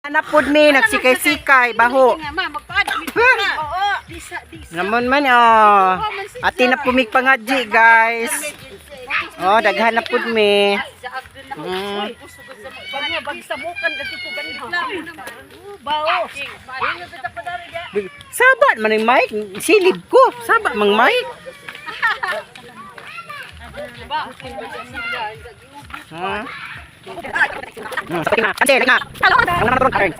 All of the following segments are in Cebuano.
Napod mi nagsikay-sikay baho. Namon man oh. Ati na pumik pangadji, guys. Oh, daghan na pud mi. Sabat man ang mic, silib ko. Sabat mang mic. Ha? Sakit na. Cancel na. Ang naman turun.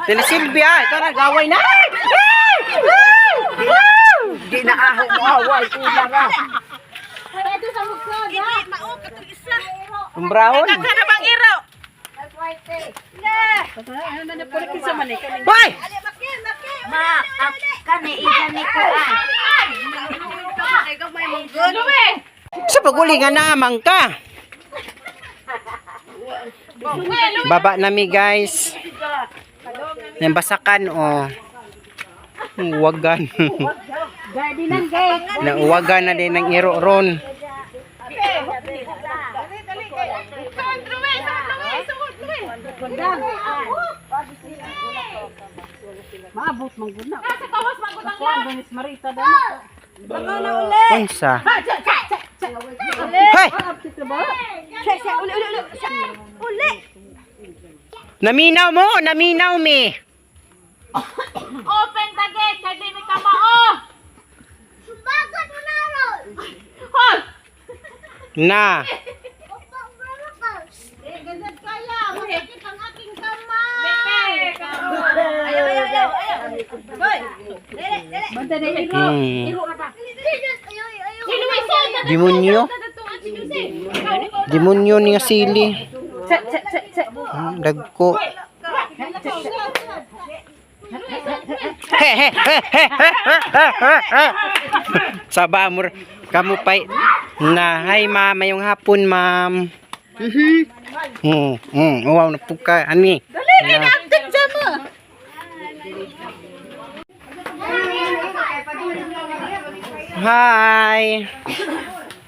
Tele Silvia, ito na gaway na. Di na aho mo away ula ra. Ang brown. Ano bang iro? Hoy! Ma, kani ida ni ko ah. Luwe! Sa paguli nga naamang ka. Baba nami, guys. Yung basakan oh. Uwagan. Nauwagan na din ng iro ron. Saan, Luwe? Saan, Luwe? Saan, Luwe? Maabot man gud na. Nasa tawas man gud ang lang. Kuan Marita da. Unsa? Hey! Naminaw mo, naminaw mi. Open the gate, kay di mi kamao. Bagot mo na ron. Hol! Na. Ganyan kaya, masakit ang aking kamay. Ayaw, ayaw, ayaw, ayaw. Hoy, dili, dili. Ayaw, ayaw. Si Luwe, saan? Demonyo. Demonyo ni nga sili. Dagko. He he he he he he he he. Saba mo kamu pay na hi ma'am, mayong hapon, ma'am. Wow na puka ani. Dali, kay na-update dyan mo. Hi.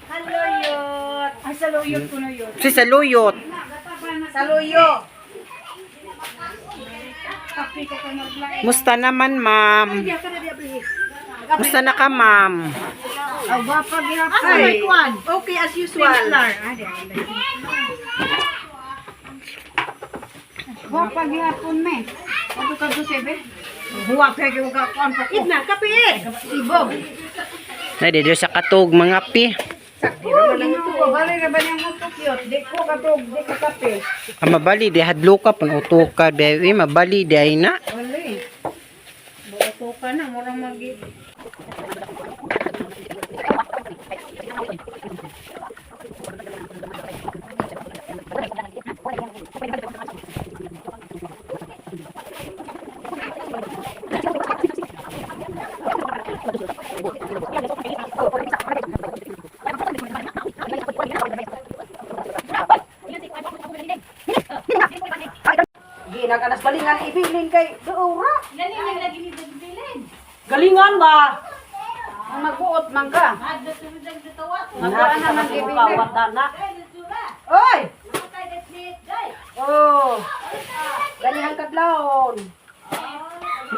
Saluyot. Ay, saluyot ko na yun. Si Saluyot. Saluyo. Musta naman, ma'am? Musta na ka, ma'am? Ay, okay as usual. Wa pa gihapon me. Ato ka sebe. Huwa kay kay ka kuan pa ko. Idna, kape eh. Ibog. Na dito sa katog mga pi. Ginoo, bali ra ba niyang cute. Di ko katog, di ko kape. Ah, mabali di hadlo ka pang uto ka baby, mabali di ay na. Wala. Buto ka na, murang magi. Ginaganas balingan ibilin kay Doora. Galingan ba? Ang magbuot man ka. Magbuot na man gibilin. Oy! Oh. Ganihang kadlawon.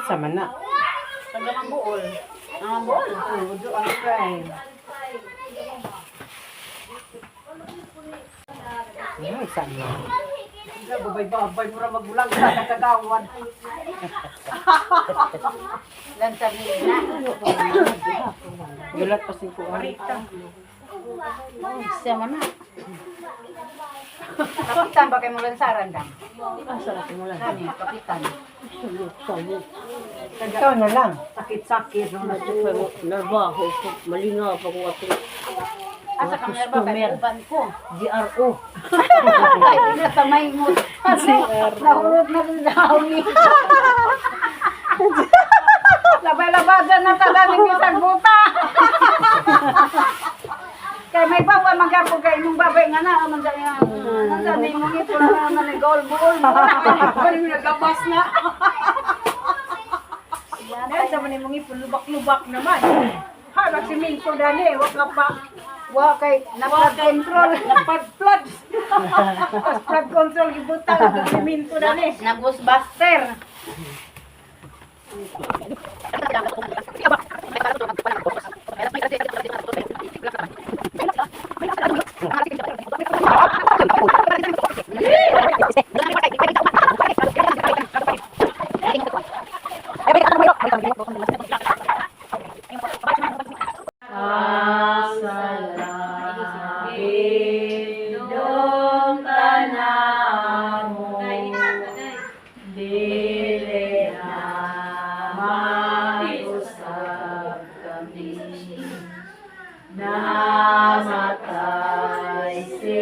Sa man na. Ang buol. Oh, udo ang kay. Ay, sa na. Babay-babay mura magulang sa kagawan. Gulat pa sing kuan. Siya man na. Kapitan ba kay mo lansaran dang? Asa ra mo lansaran? Kapitan. Ikaw na lang. Sakit-sakit no na. Narbaho ko, malinga pa ko ato. Asa ka meron ba kay uban ko? GRO. Ay, pinatamay mo. Nahulot na rin daw ni. Labay-labadan na tanan ng isang buta. Kay may bawa man ka kay imong babay nga na man sa nga. Nasa ni imong ipon na man ni gol bol. Ano yung nagabas na? Nasa man imong ipon, lubak-lubak naman. Harap si Minto dani, wa ka pa. Wa kay na flood control. Napad-flood. Pas flood control gibutang si Minto dani. Na Ghostbuster. Dong tanamo, dili na maiusab kami. Namatay si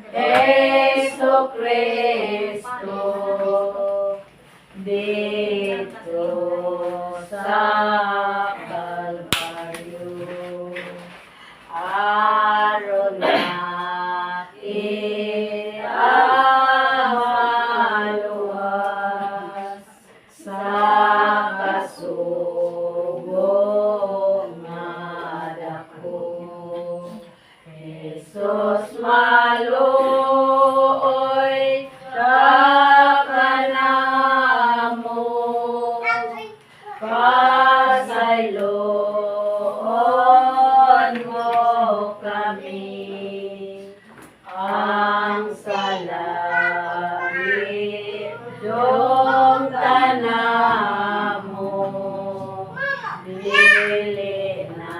Jesu Kristo dito sa Kalbaryo. Aron na kita maluwas sa kasugo nga dako. Jesus maluoy ka kanamo, pasayloon mo kami ang salangit dong tanamo, dili na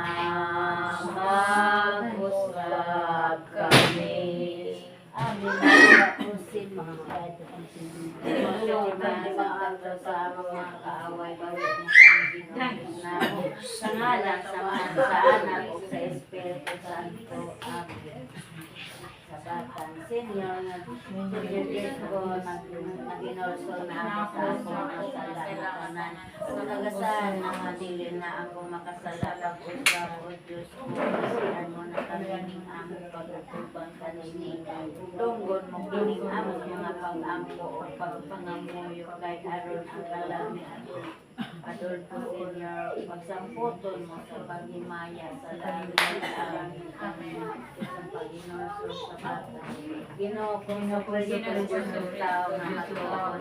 mag-usab kami. Sa mga kaaway, bawat mo kami Ginoo. Sa ngalan sa Ama, sa Anak ug sa Espiritu Santo. Amen. Sa batang senior, nag-Diyos ko, nag-ginulsol na ako sa akong mga sala tanan. Sa kagasahan na nga dili na ako makasala pag-usab o Diyos ko, kasihan mo na kami ning among pag-utubang kanini. Tungod mo kining among mga pag-ampo o pagpangamuyo kay aron ang kalami Adolfo Senior, pagsamputon mo sa paghimaya sa langit ang kami sa Paginoon sa bata. Ginoo kong sa Kristo tao nga matuon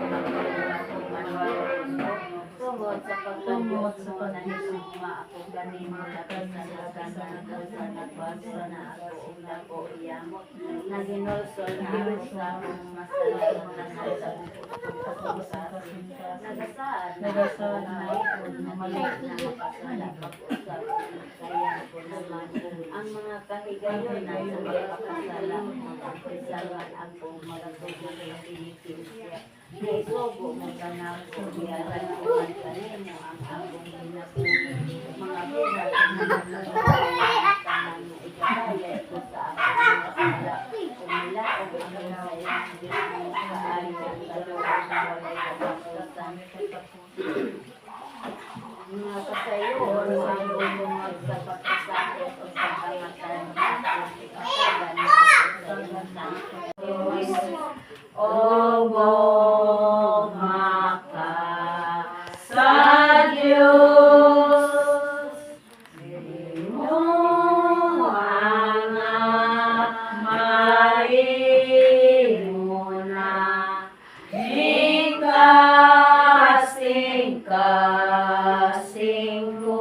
tungod sa pagtungod mo na hisugma ako kanimo lapisan na tanan ko sa nagbasa na ako ug dako iyamot naginulsol na ako sa akong masala na sa nagasaad na ako na na mali na makasala pag-usap kaya ko naman ang mga kahigayonan sa mga pakasala pagpisalan ako magatugong sa pinitensya. Naisugo mo kanako, iyaran ko man kanimo ang akong ginapuyo, mga buhat na mga tanan nga ikatayay ko sa akong mga sala. Umilaom ako sa iyong Diyos kaayo ang kaloob na walay katapusan. Mga kasayoon mo ang bumungag sa pagkasakit o sa kamatayon na akong ikatagan na ako sa iyong santo. O gugma ka sa Diyos, Ginoo nga maimuna, kasing-kasing ko.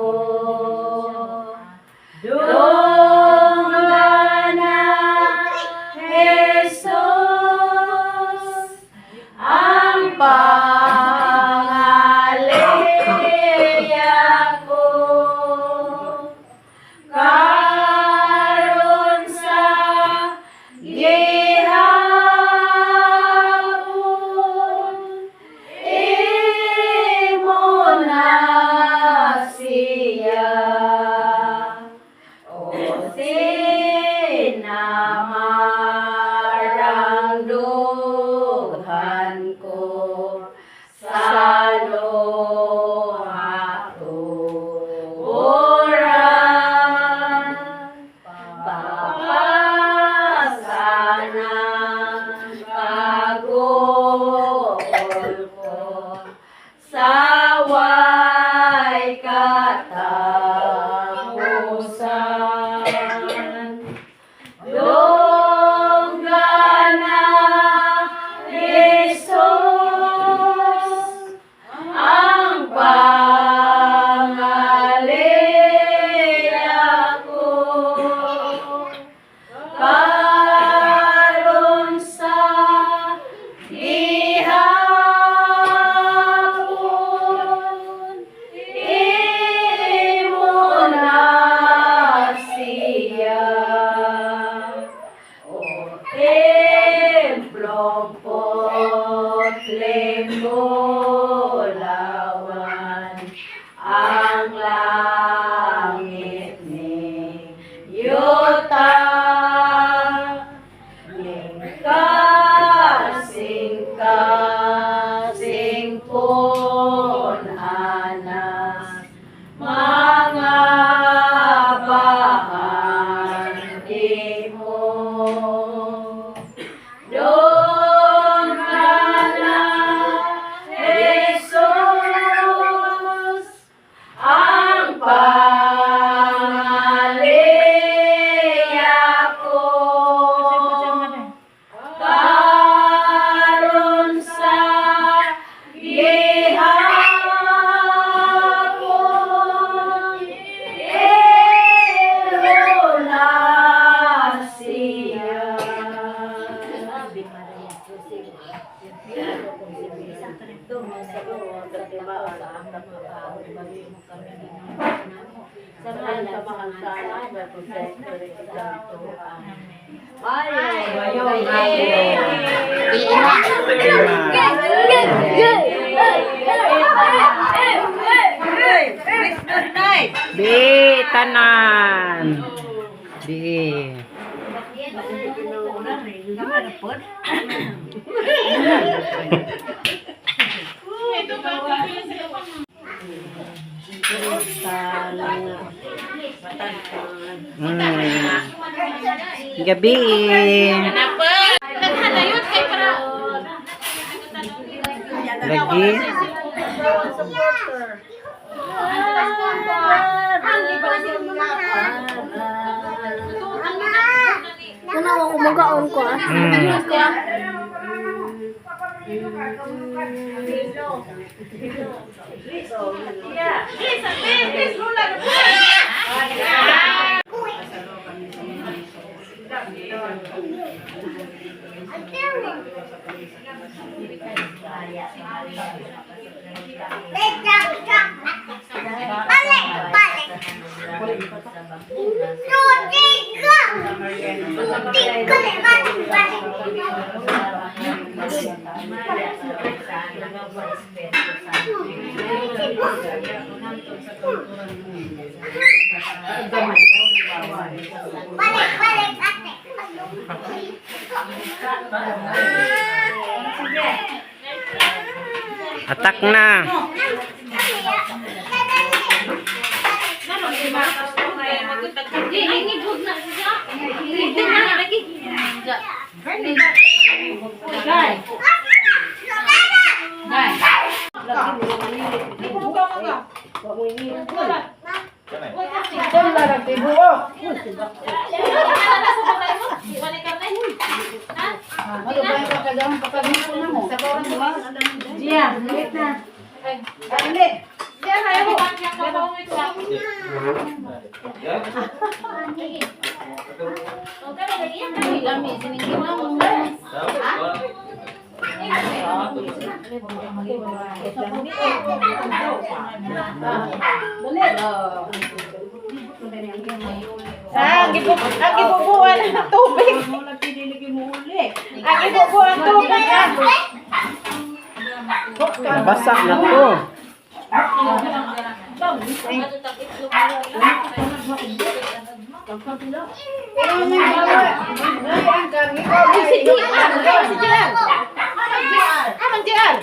Dunggana Jesus. Pinumpot limo lawan ang langit ni yuta. Kasing kasing pon anas mga bahan mo. Doon ka na, Jesus, ang pangaliya ko. Karon sa gihapon, ilo na siya. Ave Maria, Jose, sa ngalan sa Anak ug sa Espiritu Santo. Amen. Bi, tanan. Bi. Gabi. Lagi. Ano ako magaon ko ah. Balik, balik. Tiga. Tiga, balik, balik. Balik, balik, ate. Atak na. Ah, ang gibubuan ng tubig. Ang gibubuan ng tubig. Ah. Nabasa na to. Ah, Mang JR.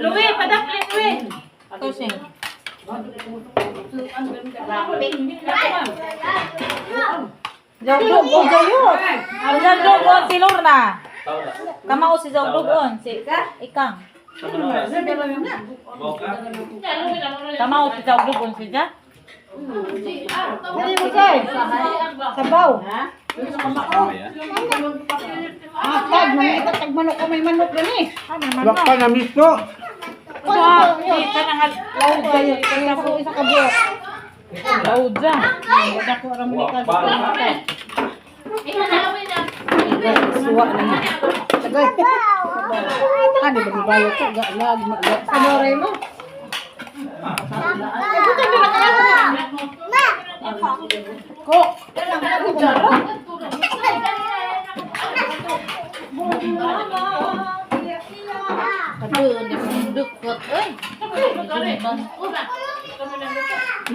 Luwi, padaplin, Luwi. Tosing. Jawdog o gayot. Jawdog on si Lorna. Kamao si Jawdog on si Ikang. Kamao si Jawdog on si Ja. Dali mo say. Sabaw. Ah, tag, mangita tag manok ko may manok gani. Wak pa na mismo. Di ka nang Laud gayot kaya ko isa ka buok. Laud ja. Dako ra mo ni ka. Suwa na ni. Tagay. Ano ba bayo ko ga lag ma. Ano ray mo? Ay, buta. Kok.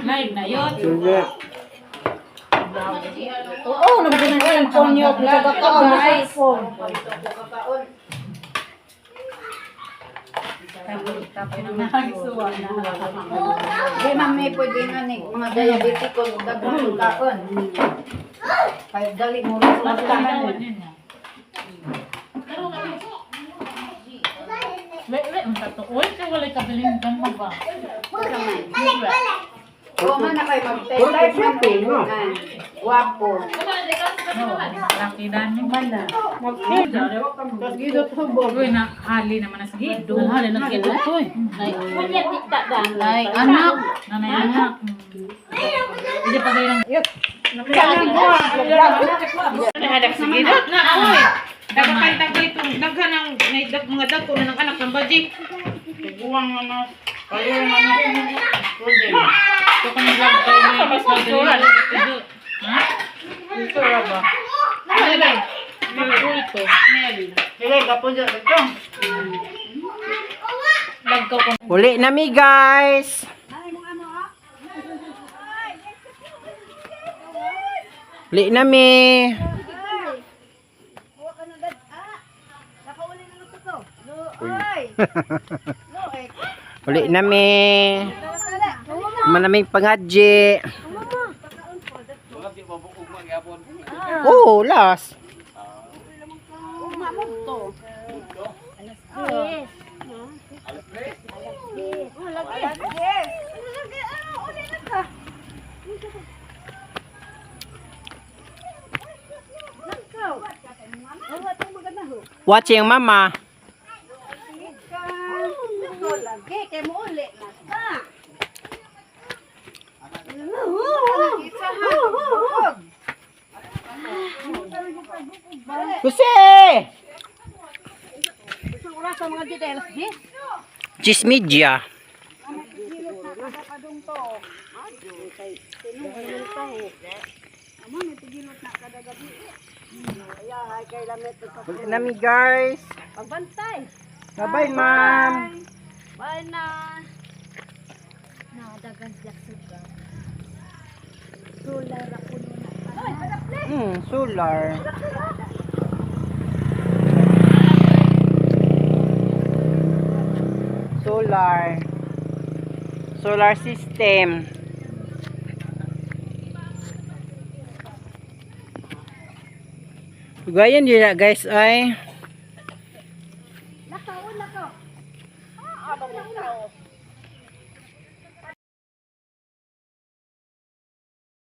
Live na yun. Sige. Oo, nabigyan na yung phone niyo. Sa iPhone. Di man may pwede nga ni mga diabetic ko daghang kaon. Kay dali mo rin sa tanan. Wait, wait, ang tato. Uy, kay walay kabiling kan mo ba? Balik, balik. Oo man na kay mag-type man no? Wapo. Laki dani. Uy, na hali naman na sa gido. Hali na gido to eh. Ay, anak. Nanay anak. Hindi pa kayo ng Nahadak sige na oy. Daghan itong daghan ang naidag mga dagko na ng anak ng bajik. Buwang na kayo na na. Ito kami vlog tayo may mas madali. Ha? Ito ra ba? Ano ba? Ito. Sige, kapon dyan ito. Lagkaw ko. Uli na mi, guys. Uli na mi. Uli na mi. Manaming pangadji. Oo, last. Watching mama. Lagi kay mo uli na ka. Jose! Oras sa mga details, di? Chismedia. Uli na mi, guys. Pagbantay. Bye-bye, ma'am. Bye na. Solar. Solar. Solar system. Gayan din na, guys, ay.